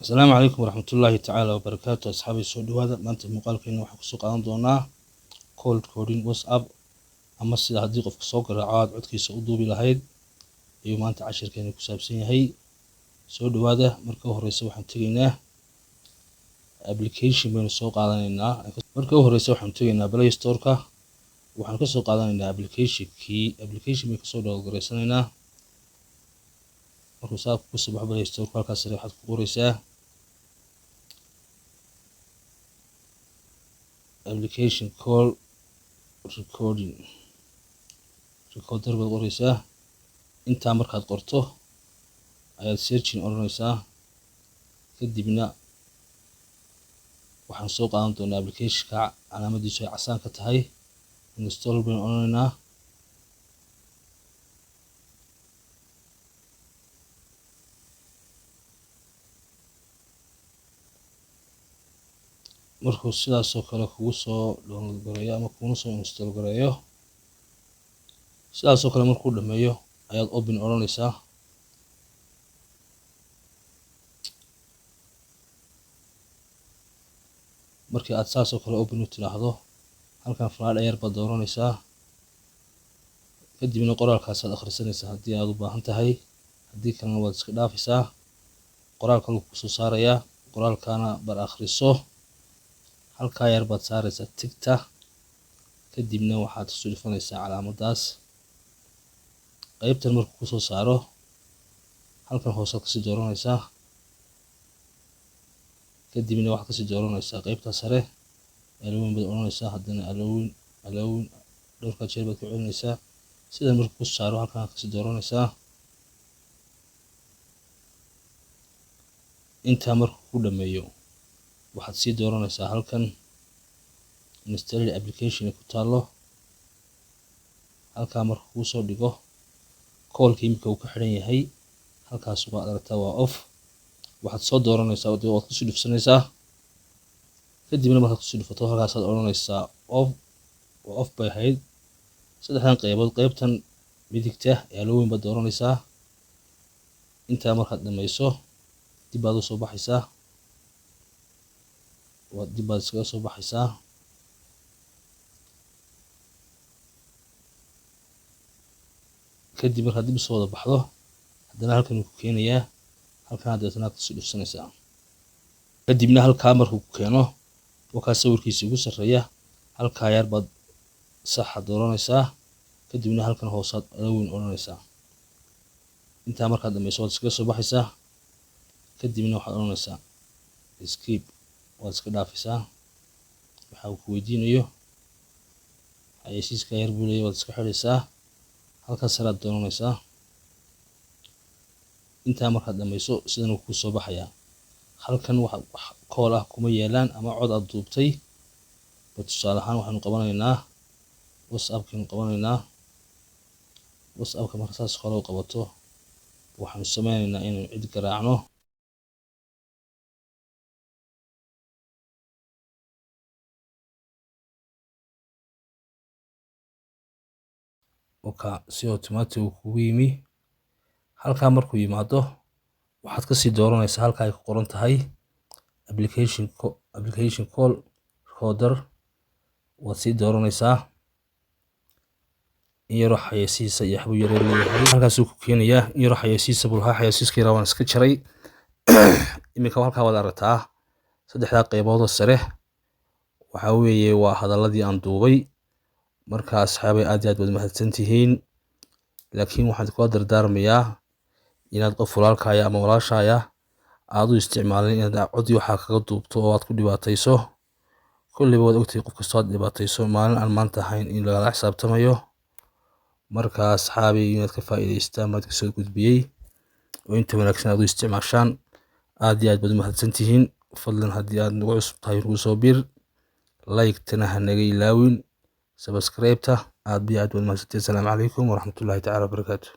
Asalaamu calaykum waraxmatullaahi tacaala wabarakaatu. Asxaabay, soo dhawaada. Maanta muuqaalkeena waxaan kusoo qaadan doonaa call recording WhatsApp, ama sida haddii qofka soo garaaco aad codkiisa u duubi lahayd ayuu maanta cashirkeena ku saabsan yahay. Soo dhawaada. Marka u horeysa waxaan tegaynaa application baynu soo qaadanaynaa. Marka u horeysa waxaan tegaynaa Play Store-ka, waxaan kasoo qaadanaynaa application-kii, application baynu kasoo download gareysanaynaa. Markuu saa kusoo baxo Play Store-ka, halkaas sare waxaad ku qoreysaa application call recording recorder baad qoreysaa. Intaa markaad qorto ayaad searching odhanaysaa. Kadibna waxaan soo qaadan doonaa applicationka calaamadiisu ay casaan ka tahay. Install baynu odhanaynaa. Markuu sidaasoo kale kugu soo download gareeyo ama kuguna soo install gareeyo, sidaasoo kale markuu dhameeyo ayaad open odhanaysaa. Markii aad saasoo kale open u tiraahdo, halkan falaadha yar baad dooranaysaa. Kadibna qoraalkaasaad akhrisanaysaa haddii aad u baahan tahay, haddii kalena waad iska dhaafaysaa. Qoraal kaluu kusoo saarayaa, qoraalkaana bar akhriso. Halkaa yar baad saaraysaa tigta, kadibna waxaad kusoo dhufanaysaa calaamaddaas. Qaybtan markuu kusoo saaro, halkan hoosead kasii dooranaysaa. Kadibna waxaad kasii dooranaysaa qaybta sare, allow baad odhanaysaa. Haddana allow, allow, dhowrkaa jeer baad ku celinaysaa. Sidan markuu ku saaro, halkan kasii dooranaysaa. Intaa markuu ku dhameeyo, waxaad sii dooranaysaa halkan installed application ay ku taallo. Halkaa markuu kuu soo dhigo, callka imika uu ka xidhan yahay, halkaas waad aragtaa, waa off. Waxaad soo dooranaysaa, dee waad kusii dhufsanaysaa. Kadibna markaad kusii dhufato, halkaasaad odhanaysaa off. Waa off bay ahayd. Saddexdan qaybood, qaybtan midigta ee allow baad dooranaysaa. Intaa markaad dhammayso, dib baad usoo baxaysaa, waad dib baad iskaga soo baxaysaa. Kadib markaad dib usoo wada baxdo, haddana halkan uu ku keenayaa. Halkan dabeetana aad kusii dhufsanaysaa. Kadibna halkaa markuu ku keeno, wakaa sawirkiisa ugu sarreeya, halkaa yar baad saxa dooranaysaa. Kadibna halkan hoosaad allow odhanaysaa. Intaa markaad dhamayso, waad iskaga soo baxaysaa. Kadibna waxaad odhanaysaa skip, waad iska dhaafaysaa waxa uu ku weydiinayo. Xayeysiiska yar buu leeyahay, waad iska xidhaysaa. Halkaas saraad dooranaysaa. Intaa markaad dhamayso, sidan uu kuu soo baxayaa. Halkan wax call ah kuma yeelaan ama cod aad duubtay ba. Tusaale ahaan waxaanu qabanaynaa WhatsAppkaynu qabanaynaa. WhatsAppka marka saas kale u qabato, waxaanu sameynaynaa inaynu cid garaacno. Oka si automatic uu kugu yimi. Halkaa markuu yimaado, waxaad kasii dooranaysaa halka ay ku qoran tahay application call recorder, waad sii dooranaysaa. In yaroo xayeysiisa iyo waxbuu yaro leeyahay, halkaasuu ku keenayaa. In yaroo xayeysiisa buu lahaa, xayeysiiska yaraa waan iska jaray. Iminka halkaa waad aragtaa saddexdaa qaybood oo sare, waxaa weeye waa hadaladii aan duubay. Marka asxaabay, aad iyo aad baad mahadsan tihiin, laakiin waxaan kula dardaarmayaa inaad qof walaalkaya ama walaashaya aad u isticmaalin inaad cod waxaa kaga duubto oo aad ku dhibaatayso. Kulliba waad ogtahay, qof kastoo aad dhibaatayso, maalin aan maanta ahayn in lagala xisaabtamayo. Marka asxaabi, inaad ka faa'iidaystaan baad kasoo gudbiyey oo inta wanaagsan aad u isticmaashaan. Aad iyo aad baad u mahadsan tihiin. Fadlan haddii aad nagu cusub tahay, nagu soo bir, like-tana ha naga ilaawin, subscribe-ta. Aad iyo aad baad mahadsantihiin. Asalaamu calaykum waraxmatullaahi tacaala wabarakaatu.